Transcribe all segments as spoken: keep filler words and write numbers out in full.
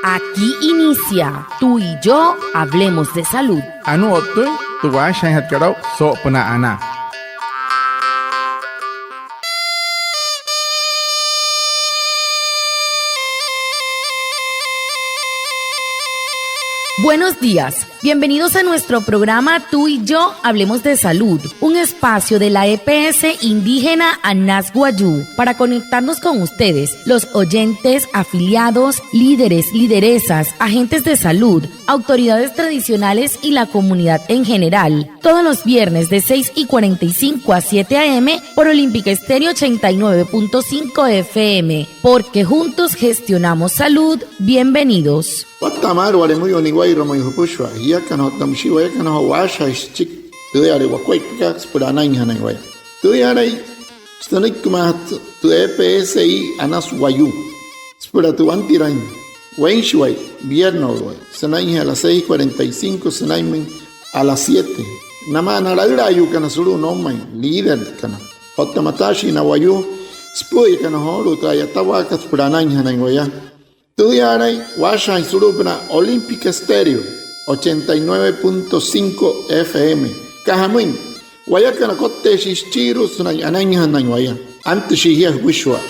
Aquí inicia Tú y yo hablemos de salud. Anuu o'ttüin tü waashajaainjatkat aa'u soo'opünaa anaa. Buenos días. Bienvenidos a nuestro programa Tú y yo hablemos de salud, un espacio de la E P S indígena Anas Wayuu para conectarnos con ustedes, los oyentes, afiliados, líderes, lideresas, agentes de salud, autoridades tradicionales y la comunidad en general. Todos los viernes de seis y cuarenta y cinco a siete a. m. por Olímpica Estéreo ochenta y nueve punto cinco F M, porque juntos gestionamos salud. Bienvenidos. Watta'a maalü wale müyuu niwa'irua mayuu jüpüshua jiakana otta müshii wayakana joo waashajaashi süchiki tüüyale wakuaippakat süpüla anainjanain waya. Tüüyalai sünüikimaajatü tü E P S I Anas Wayuu süpüla tü wantiraain weinshiwai, vierneswai, sünainjee a las seis cuarenta y cinco sünainmüin a las siete. Namaa na laülaayuukana sulu'u noumain, líderkana otta mataashii na wayuu süpü'üyakana joolu'u tü a'yatawaakat süpüla anainjanain waya. Tüüyaalain waashajaain sulu'upünaa Olímpica Estéreo ochenta y nueve punto cinco F M. Aka jamüin, wayakana kotteeshii süchiirua sünain anainjanain waya. Antüshii jia jüpüshua.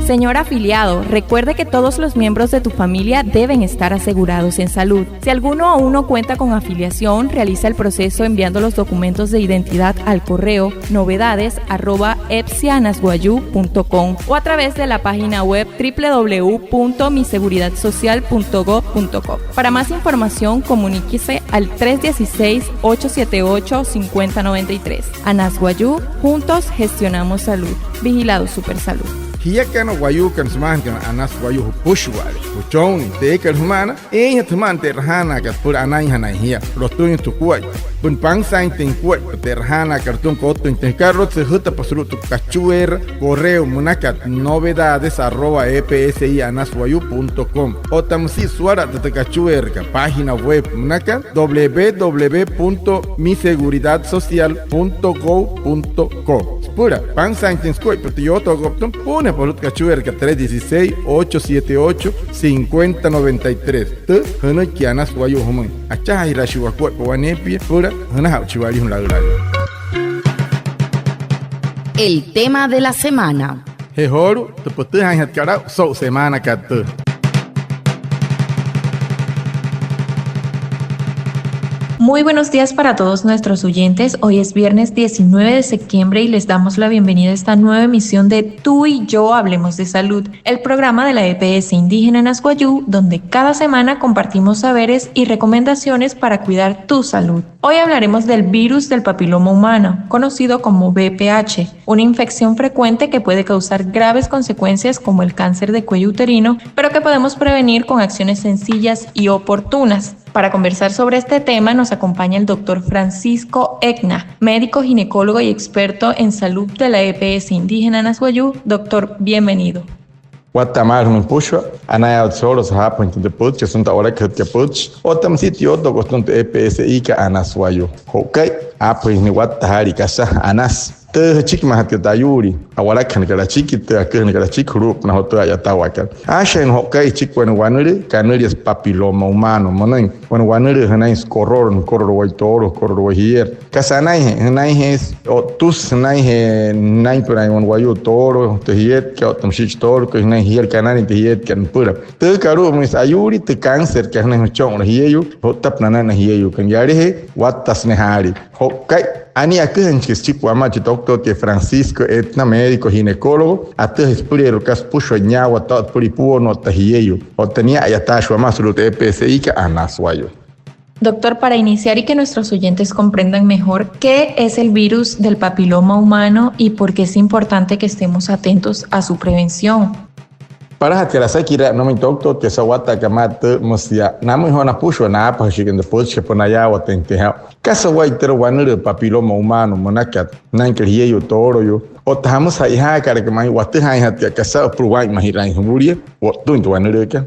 Señor afiliado, recuerde que todos los miembros de tu familia deben estar asegurados en salud. Si alguno aún no cuenta con afiliación, realiza el proceso enviando los documentos de identidad al correo novedades arroba epsianaswayuu punto com o a través de la página web w w w punto miseguridadsocial punto gov punto co. Para más información, comuníquese al tres dieciséis, ocho siete ocho, cincuenta noventa y tres. Anas Wayuu, juntos gestionamos salud. Vigilado Supersalud. Jiakana wayuukana sümaajanakana Anas Wayuu jüpüshua'ale, jüchonnii, tü eekat jüma'ana, eeinjatü jüma'ana tü e'rajaanaakat süpüla anainjanain jia. Lotüinjatü jukuaippa, süpüla pansaainjatüin jukuaippa tü e'rajaanaakat lotüma kottüinjatüin. Jükaraloukse jüjütapa sulu'u tü kachueera correo münakat novedades arroba epsianaswayuu punto com. Otta müsia suwala'ata tü kachueerakat página web münakat w w w punto miseguridadsocial punto gov punto co. Süpüla pansaainjatüin sukuaippa tü yootookat lotüma, puunapa sulu'u tü kachueerakat tres dieciséis, ocho siete ocho, cincuenta noventa y tres. Tü jünüiki Anas Wayuu jümüin. Achajaajiraashii wakuaippa waneepia süpüla jünaja'uchii waliijüin laülaayuu. El tema de la semana. Je joolu'u tü pütüjaainjatkat aa'u so'u semaanakat tüü. Muy buenos días para todos nuestros oyentes. Hoy es viernes diecinueve de septiembre y les damos la bienvenida a esta nueva emisión de Tú y yo hablemos de salud, el programa de la E P S indígena Anas Wayuu, donde cada semana compartimos saberes y recomendaciones para cuidar tu salud. Hoy hablaremos del virus del papiloma humano, conocido como V P H, una infección frecuente que puede causar graves consecuencias como el cáncer de cuello uterino, pero que podemos prevenir con acciones sencillas y oportunas. Para conversar sobre este tema nos acompaña el doctor Francisco Egna, médico ginecólogo y experto en salud de la E P S indígena Anas Wayuu. Doctor, bienvenido. Watta'a maalü jümüin jüpüshua, anayaawatse joolu'u süpüla aapajüinjatüin tü pütchikat sünain tü a'walakajütkat pütchi otta müsia tü yootookat lotüma tü E P S I kat Anas Wayuu. Jo'ukai, aapajüinjatüin watta jaaliikat asha Anas. Tü jüchikimaajatkat ayuulii, a'walakajünakat achiki, tü aküjünakat achiki, julu'upünaa joo tü a'yatawaakat. Aashajaain jo'ukai, süchiki wane wanülüü kanüliasü papiloma humano münüin. Wane wanülüü jünainjee sükorolo, nükorolowai toolo, nükorolowai jierü. Kasa anainjee, jünainjee o'ttüsü, jünainjee naa'inpünaain wane wayuu toolo, tü jietkat, otta müshiki chi toolokai, jünainjee jierü kanalin tü jietkat nüpüla. Tü alu'umüinsü ayuulii tü kanserkat jünainjee jüchonle jieyuu, ju'ttapünaa nanain jieyuukana. Yalajee wattasü ne'e jaalii. Jo'ukai, anii aküjüin chiki süchiki wamaa chi toktotkai Francisco Etna, médico ginecólogo, atüjaa süpüleerua kasa süpüshua niyaawata'a süpüla ipuonuu otta jieyuu. Otta nia a'yataashi wamaa sulu'u tü E P S I kat Anas Wayuu. Doctor, para iniciar y que nuestros oyentes comprendan mejor qué es el virus del papiloma humano y por qué es importante que estemos atentos a su prevención. Palajatkat asakiraa nümüin toktotkai saa'u watta'akat maa tüü, müsia namüin joo napüshua naapajüshiikana tü pütchikat süpüla nayaawatüinjatüin jaa'u. ¿Kasa waa'itairua wanülüü papiloma humano münakat? Naa'inkai jieyuu tooloyuu. Otta jamüsü ja'ijaakalaka ma'i watüjaainjatkat kasa süpüla waa'inmajiraain juulia wo'ttüin tü wanülüükat.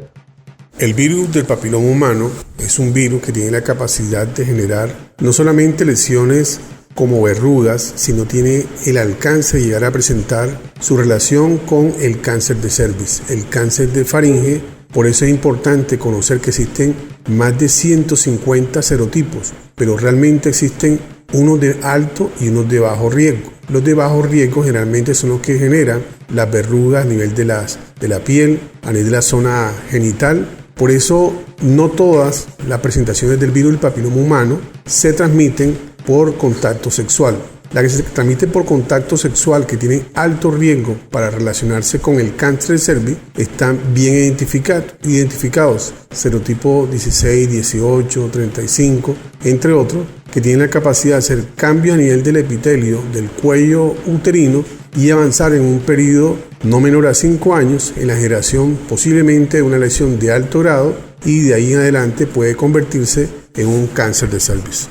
El virus del papiloma humano es un virus que tiene la capacidad de generar no solamente lesiones como verrugas, sino tiene el alcance de llegar a presentar su relación con el cáncer de cervix, el cáncer de faringe. Por eso es importante conocer que existen más de ciento cincuenta serotipos, pero realmente existen unos de alto y unos de bajo riesgo. Los de bajo riesgo generalmente son los que generan las verrugas a nivel de las, de la piel, a nivel de la zona genital. Por eso no todas las presentaciones del virus del papiloma humano se transmiten por contacto sexual. Las que se transmiten por contacto sexual que tienen alto riesgo para relacionarse con el cáncer de cervix están bien identifica-, identificados, serotipo dieciséis, dieciocho, treinta y cinco, entre otros, que tienen la capacidad de hacer cambios a nivel del epitelio del cuello uterino y avanzar en un periodo no menor a cinco años en la generación posiblemente de una lesión de alto grado y de ahí en adelante puede convertirse en un cáncer de cervix.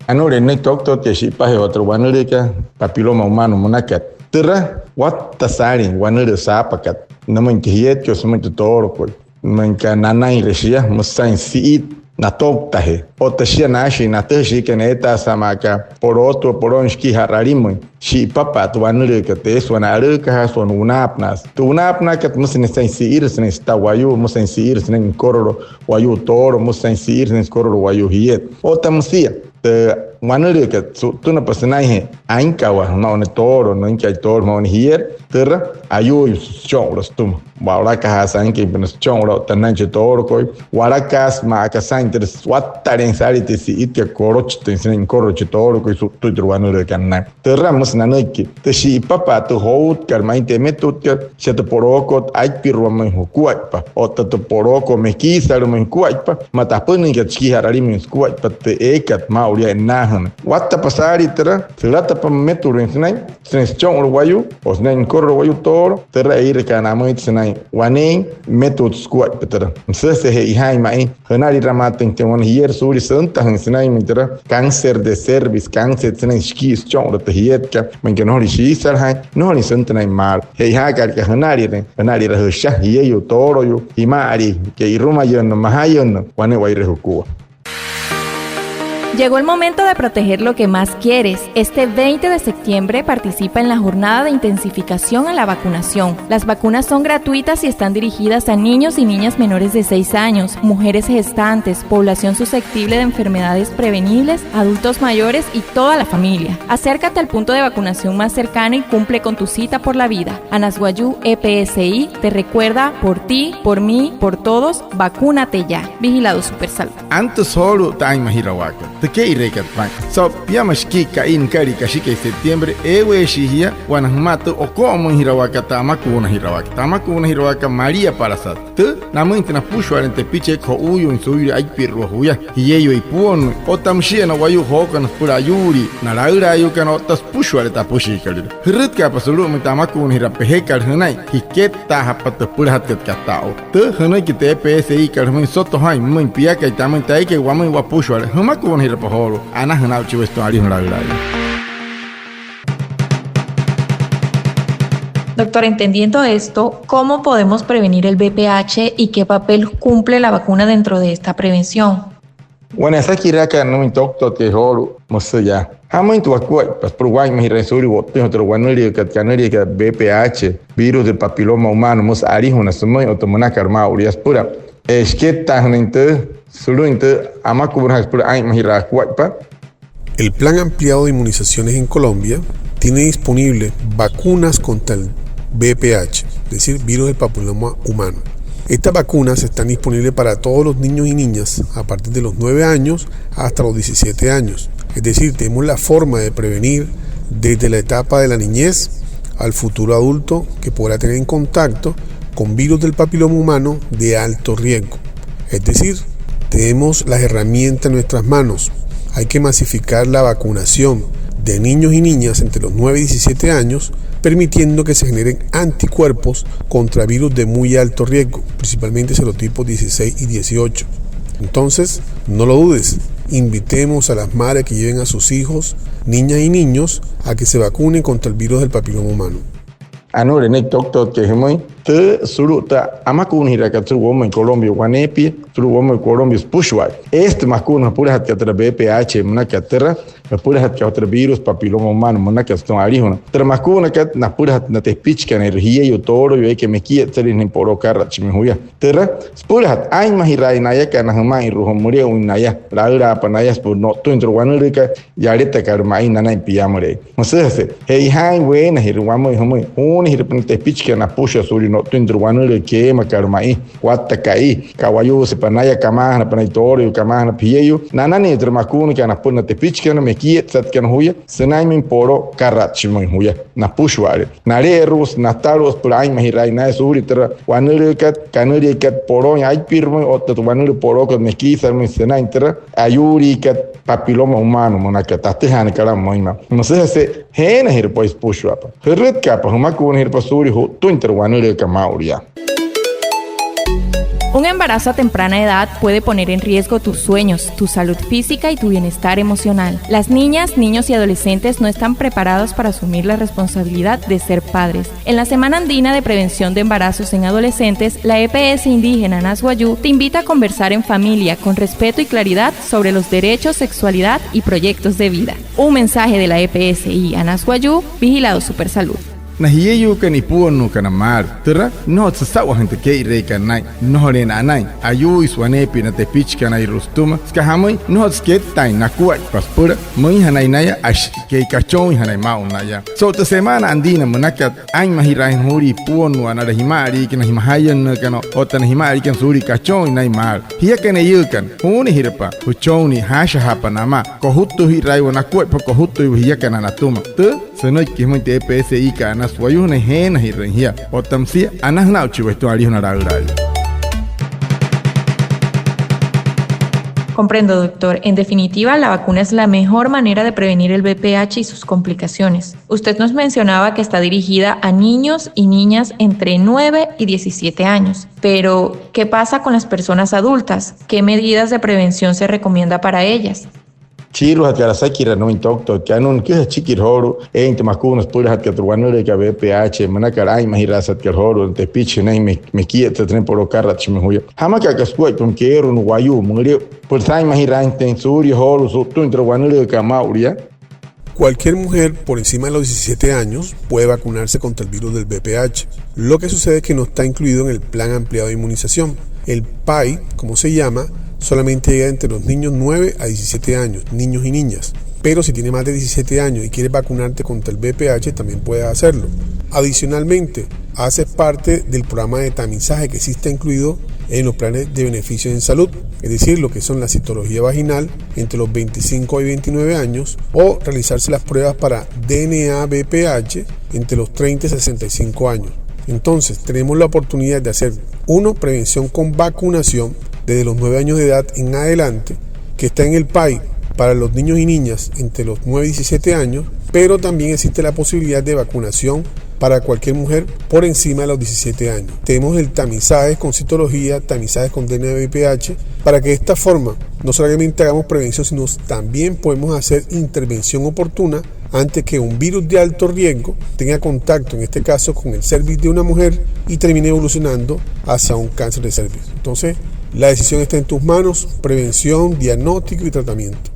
Anuu nünüiki toktotkai shi'ipajee otta tü wanülüükat papiloma humano münakat. Türa, watta saalin wanülüü saapakat nümüin tü jietkat, sümüin tü toolokot. Müinka nanainre shia, müsü saa'in si'it natouktajee. Otta shia naashin natüjashiikana eetaasa'a maa aka polootua polooin shikii ja'ralimüin. Shi'ipapa'a tü wanülüükat, eesü wane alü'ükajaa, sünain wunaapünaasü. Tü wunaapünaakat müsü saa'in si'irüin sünain süta wayuu, müsü saa'in si'irüin sünain nükorolo wayuu toolo, müsü saa'in si'irüin sünain sükorolo wayuu jiet. Otta müsia tü wanülüükat su'ttünapa sünainjee ainkawaa sümaa wane toolo, nüinkai toolo sümaa wane jiet, türa, ayuuiwa süchonle sütüma. Wa'olakajaasü ainküinpünaa süchonle otta nünain chi toolokot, walakaasü maa aka saa'in türa wattaleein saalii tü si'itkat kolochitüin sünain nükorolo chi toolokot su'ttüin tü wanülüükat nünain. Türa, müsü nanüiki, tü shi'ipapa'a tü joutkat ma'i tü emetutkat, shia tü polookot aippiruamüin jukuaippa otta tü polookot mekiisalümüin jukuaippa, maa tü apünüinkat shikii ja'ralimüin sukuaippa, tü eekat maa'ulu yaa e'nnaajünüin. Wattapa saalii türa, sülatapa mmetulüin sünain sünain süchonle wayuu o sünain nükorolo wayuu toolo, türa, eirekaana amüinjatü sünain waneein mmetut sukuaippa türa. Müsüjese che'ojaain ma'i jünaliramaatüin tü wane jierü suulia süntajüin sünainmüin türa cáncer de cervix, cáncer sünain shikii süchonle tü jietkat, müinka nnojolüin shiisalajaain, nnojolüin süntünain maalü. Che'ojaakalaka jünalirüin, jünalira jüsha, jieyuu, tooloyuu, jima'alii, ke'irumayünnüü, majayünnüü, wane'ewai jukua. Llegó el momento de proteger lo que más quieres. Este veinte de septiembre participa en la jornada de intensificación a la vacunación. Las vacunas son gratuitas y están dirigidas a niños y niñas menores de seis años, mujeres gestantes, población susceptible de enfermedades prevenibles, adultos mayores y toda la familia. Acércate al punto de vacunación más cercano y cumple con tu cita por la vida. Anas Wayuu E P S I te recuerda: por ti, por mí, por todos, vacúnate ya. Vigilado Supersalud. Antüsü joolu'u tü aa'inmajirawaakat, tü kee'ireekat paa'in. So'u piama shikii ka'i nükalia kashikai septiembre, eeweeshii jia wane jümaa tü oko'omüinjirawaakat, tü amakuunajirawaakat. Tü amakuunajirawaakat, maliapalasat. Tü, namüin tü napüshua'aleein tepichi eekai jo'uuyuuin suulia aippirua juya, jieyuu ipuonnüin. Otta müshia na wayuu jookana süpüla ayuulii, na laülaayuukana otta süpüshua'ale tü apüshiikalüirua. Jürütkaapa sulu'umüin tü amakuunajiraa pejekat jünain, jikettaajapa tü süpülajatkat kataa o'u. Tü, jünüiki tü E P S I-kat jümüin: soto jaa'in pümüin piakai, tamüin tayakai, wamüin wapüshua'ale. Jümakuunajirapa joolu'u. Anajüna aa'uchii waya sütüma alijuna laülaayuu. Doctor, entendiendo esto, ¿cómo podemos prevenir el V P H y qué papel cumple la vacuna dentro de esta prevención? Wane asakiraaka nümüin toktotkai joolu'u, müsü yaa: ¿jamüin tü wakuaippa süpüla waa'inmajiraain suulia wo'ttüin joo tü wanülüükat kanüliakat V P H, virus del papiloma humano, müsü alijuna sümüin otta münakat maa'ulu yaa süpüla, ee, shikettaajünüin tü, sulu'umüin tü amakuunajakat süpüla aa'inmajiraa akuaippa? El Plan Ampliado de Inmunizaciones en Colombia tiene disponible vacunas contra el V P H, es decir, virus del papiloma humano. Estas vacunas están disponibles para todos los niños y niñas a partir de los nueve años hasta los diecisiete años. Es decir, tenemos la forma de prevenir desde la etapa de la niñez al futuro adulto que podrá tener en contacto con virus del papiloma humano de alto riesgo. Es decir, tenemos las herramientas en nuestras manos. Hay que masificar la vacunación de niños y niñas entre los nueve y diecisiete años, permitiendo que se generen anticuerpos contra virus de muy alto riesgo, principalmente serotipos dieciséis y dieciocho. Entonces, no lo dudes, invitemos a las madres que lleven a sus hijos, niñas y niños, a que se vacunen contra el virus del papiloma humano. Anuu nünüiki toktotkai jümüin: Tü sulu'u tü amakuunajiraakat sulu'u woumain Colombia waneepia, sulu'u woumain Colombia süpüshua'aya. Eesü tü makuuna napülajatkat türa V P H münakat türa, napülajatkat türa virus papiloma humano münakat sütüma alijuna. Türa makuunakat napülajatü na tepichikanairua jieyuu, tooloyuu eekai mekietsalüinjanain poloo akaratshimüin juya. Türa süpülajatü aa'inmajiraain nayakana jüma'inru'u joo müle'uin naya, laülaapa naya süpüla no'ttüin türa wanülüükat yaletakat ma'i nanain piamüle'ein. Müsüjese, che'ojaain weenajirü wamüin jümüin, juunajirüpa na tepichikana napüshua suulia no'ttüin türa wanülüü keemakat ma'i, watta ka'i, ka'wayuusepa naya, kamaajanapa naya tooloyuu, kamaajanapa jieyuu. Nananüin türa makuunakat napüla na tepichikana mekietsatkana juya sünainmüin poloo akaratshimüin juya napüshua'ale. Nale'eru'usü, natalu'usü süpüla aa'inmajiraain naya suulia türa wanülüükat, kanüliakat polooin aipirumüin otta tü wanülüü polookat mekiisalümüin sünain türa ayuuliikat papiloma humano münakat, atüjaanakat aa'u müinma. Müsüjese, jeenajirü pues süpüshua'apa, jürütkaapa, jümakuunajirüpa suulia ju'ttüin türa wanülüükat maa'ulu yaa. Un embarazo a temprana edad puede poner en riesgo tus sueños, tu salud física y tu bienestar emocional. Las niñas, niños y adolescentes no están preparados para asumir la responsabilidad de ser padres. En la Semana Andina de Prevención de Embarazos en Adolescentes, la E P S indígena Anas Wayuu te invita a conversar en familia, con respeto y claridad sobre los derechos, sexualidad y proyectos de vida. Un mensaje de la E P S I Anas Wayuu, vigilado Supersalud. Na jieyuukana ipuonnuukana maalü, türa nnojotsü süsa'wajüin tü kee'ireekat naa'in, nnojoleena anain. Ayuuisü waneepia na tepichikanairua sütüma, süka jamüin, nnojotsü kettaain nakuaippa süpüla müinjanain naya, ashi ke'i kachooinjanain maa'u naya. So'u tü semana andina münakat, aa'inmajiraainjana juulia ipuonnua na jima'aliikana, na majayünnüükana otta na jima'aliikana suulia kachooin naa'in maalü. Jiakana eyüükana, juunajirapa jüchonnii, jaashajaapa namaa, kojutujiraaiwa nakuaippa, kojutüiwa jiakana natüma. Tü sünüiki jümüin tü E P S I kat Anas Wayuu sünain jeenajirüin jia. Otta müsia anajüna aa'uchi wayuu alijuna laülaayuu. Comprendo, doctor. En definitiva, la vacuna es la mejor manera de prevenir el V P H y sus complicaciones. Usted nos mencionaba que está dirigida a niños y niñas entre nueve y diecisiete años. Pero, ¿qué pasa con las personas adultas? ¿Qué medidas de prevención se recomienda para ellas? Chiiruajatkat asakiraa nümüin toktootkai, anuu nüküja achikira joolu'u eein tü makuuna süpülajatkat tü wanülüükat V P H münakat, aa'inmajiraasatkat joolu'u na tepichi sünain me-, mekietsat sünain poloo akaratshimüin juya. Jamaka aka sukuaippa keeru'u na wayuu müle'u süpüla saa'inmajiraainjatüin suulia joolu'u su'ttüin türa wanülüükat maa'ulu yaa. Cualquier mujer por encima de los diecisiete años puede vacunarse contra el virus del V P H. Lo que sucede es que no está incluido en el plan ampliado de inmunización. El PAI, como se llama, solamente llega entre los niños nueve a diecisiete años, niños y niñas. Pero si tiene más de diecisiete años y quiere vacunarte contra el V P H, también puedes hacerlo. Adicionalmente, hace parte del programa de tamizaje que sí está incluido en los planes de beneficio en salud, es decir, lo que son la citología vaginal entre los veinticinco y veintinueve años o realizarse las pruebas para D N A V P H entre los treinta y sesenta y cinco años. Entonces, tenemos la oportunidad de hacer, uno, prevención con vacunación desde los nueve años de edad en adelante, que está en el PAI para los niños y niñas entre los nueve y diecisiete años, pero también existe la posibilidad de vacunación para cualquier mujer por encima de los diecisiete años. Tenemos el tamizaje con citología, tamizaje con D N A V P H, para que de esta forma no solamente hagamos prevención, sino también podemos hacer intervención oportuna antes que un virus de alto riesgo tenga contacto, en este caso, con el cervix de una mujer y termine evolucionando hacia un cáncer de cervix. Entonces, la decisión está en tus manos: prevención, diagnóstico y tratamiento.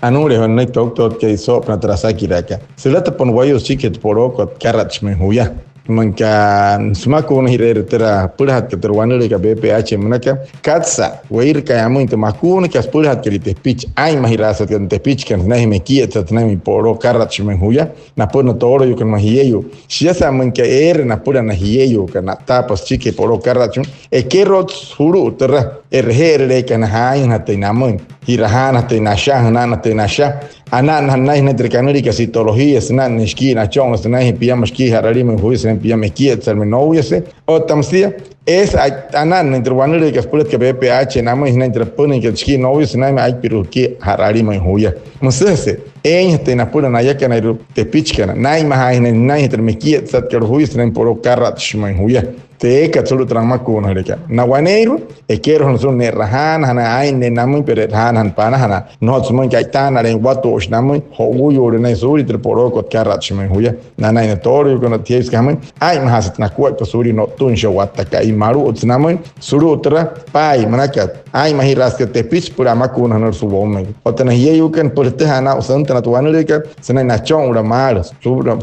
Anuule joo nünüiki tü doctorkai soo'opünaa türa asakiraakat. Sülatapa na wayuu süchikijee tü polookat akaratshimüin juya. Müinka sümakuunajireerü türa süpülajatkat türa wanülüükat V P H münaka, katsa'a weirakain amüin tü makuunakat süpülajatkat tepichi, aa'inmajiraasatkat tepichikana sünainjee mekietsat sünainmüin poloo akaratshimüin juya napüla na tooloyuukana, na jieyuu. Shiasa müinka eere napüla na jieyuukana, na'ataapa süchikijee poloo akaratshimüin, ekerot sulu'u türa, e'reje'erüleekana jaainjatüin namüin, ji'rajaanajatüin nasha, jünaanajatüin nasha, ana'anajatüin naya sünain türa kanüliakat citología, sünain shikii nacho'unase, sünainjee piama shikii ja'ralimüin juya, sünain piama ekietsalümüin nouyase. Otta müsia, eesü ana'annüin türa wanülüükat süpülajatkat V P H namüin sünain türa apünüinkat shikii nouyase, sünainmüin aipiru'u shikii ja'ralimüin juya. Müsüjese eeinjatüin napüla na ayakanairua tepichikana, naa'inmajaainjanain nünainjee türa mekietsatkat juya sünain poloo akaratshimüin juya. Tü eekat sulu'u tü namakuunajüleekat. Na waneeirua, ekeroja sulu'u ne'rajaanajanain aa'in ne'e namüin, pero e'rajaanajana panajanaa. Nnojotsü müin ka'i taanaleein watu'ushi namüin, jo'uuyuule naya suulia tü polookot karatshimain juya. Nanain na tooloyuukana, na tiepsika jamüin, aa'inmajaasü tü nakuaippa suulia no'ttüin shia watta ka'i, malu'utsü namüin sulu'u türa paa'in münakat. Aa'inmajiraasü süka tepichi süpüla amakuunajünüle su'woumain. Otta na jieyuukana, pütüjaana aa'u süntünaa tü wanülüükat sünain nacho'unla maalü,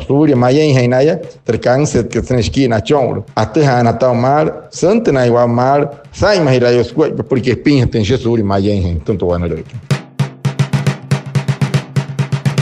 suulia mayeinjain naya türa kansetkat sünain shikii nacho'unla. Atüjaanajatü aa'u maalü, süntünaain aa'u maalü, saa'inmajiraayuu sukuaippa porque epinjatüin shia suulia mayeinjain süntünaa tü wanülüükat.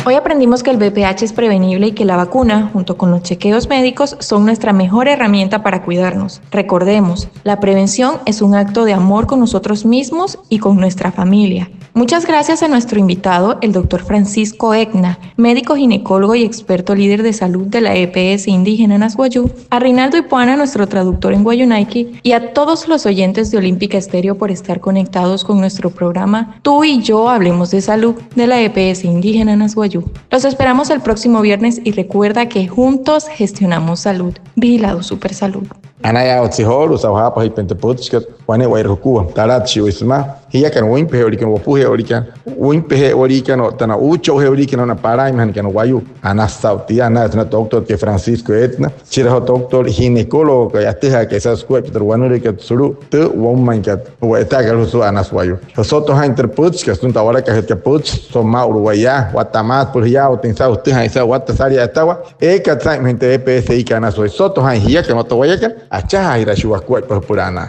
Hoy aprendimos que el V P H es prevenible y que la vacuna, junto con los chequeos médicos, son nuestra mejor herramienta para cuidarnos. Recordemos, la prevención es un acto de amor con nosotros mismos y con nuestra familia. Muchas gracias a nuestro invitado, el doctor Francisco Egna, médico ginecólogo y experto líder de salud de la E P S indígena Anas Wayuu, a Reinaldo Ipuana, nuestro traductor en wayuunaiki, y a todos los oyentes de Olímpica Estéreo por estar conectados con nuestro programa Tú y yo hablemos de salud de la E P S indígena Anas Wayuu. Los esperamos el próximo viernes y recuerda que juntos gestionamos salud. Vigilado Supersalud. Anayaawatsü joolu'u saa'u jaapajüitpain tü pütchikat wane'ewai jukua, talatüshii waya sümaa jiakana wüinpeje'ewaliikana, wopuje'ewaliikana, wüinpeje'ewaliikana otta na uuche'oje'ewaliikana, na palaainmajanakana wayuu. Anasü saa'u tia, anasü na doctorkai Francisco Egna, chira joo doctor ginecólogokai, atüjaakai saa'u sukuaippa tü wanülüükat sulu'u tü woumainkat we'itaakat sulu'u Anas Wayuu. Jüsoto jaa'in tü pütchikat sütüma tü a'walakajütkat pütchi, soto maa'ulu waya, watta maa süpüla jiyaawatüin saa'u, jütüjaain saa'u, watta saalii a'yatawaa eekat saa'inmajüin tü E P S I-kat Anas Wayuu. Jüsoto jaa'in jiakana otta wayakana, achajaajiraashii wakuaippa süpüla anaa.